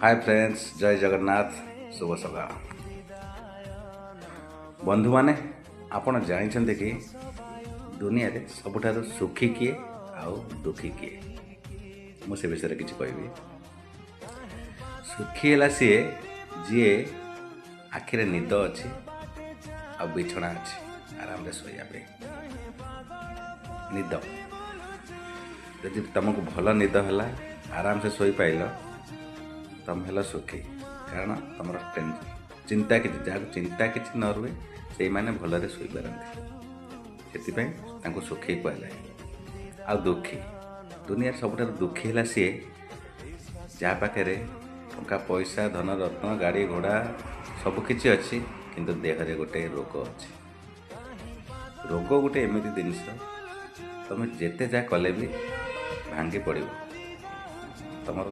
ହାଏ friends, ଜୟ ଜଗନ୍ନାଥ, ଶୁଭ ସକାଳ। ବନ୍ଧୁମାନେ, ଆପଣ ଜାଣିଛନ୍ତି କି ଦୁନିଆରେ ସବୁଠାରୁ ସୁଖୀ କିଏ ଆଉ ଦୁଃଖୀ କିଏ? ମୁଁ ସେ ବିଷୟରେ କିଛି କହିବି। ସୁଖୀ ହେଲା ସିଏ ଯିଏ ଆଖିରେ ନିଦ ଅଛି ଆଉ ବିଛଣା ଅଛି ଆରାମରେ ଶୋଇବା ପାଇଁ। ନିଦ ଯଦି ତୁମକୁ ଭଲ ନିଦ ହେଲା, ଆରାମସେ ଶୋଇପାଇଲ, ତମେ ହେଲ ସୁଖୀ। କାରଣ ତୁମର ଚିନ୍ତା କିଛି, ଯାହାକୁ ଚିନ୍ତା କିଛି ନ ରୁହେ, ସେଇମାନେ ଭଲରେ ଶୋଇପାରନ୍ତି। ସେଥିପାଇଁ ତାଙ୍କୁ ସୁଖୀ କୁହାଯାଏ। ଆଉ ଦୁଃଖୀ, ଦୁନିଆରେ ସବୁଠାରୁ ଦୁଃଖୀ ହେଲା ସିଏ ଯାହା ପାଖରେ ଟଙ୍କା ପଇସା, ଧନ ରତ୍ନ, ଗାଡ଼ି ଘୋଡ଼ା ସବୁ କିଛି ଅଛି, କିନ୍ତୁ ଦେହରେ ଗୋଟେ ରୋଗ ଅଛି। ରୋଗ ଗୋଟେ ଏମିତି ଜିନିଷ, ତୁମେ ଯେତେ ଯାହା କଲେ ବି ଭାଙ୍ଗି ପଡ଼ିବ।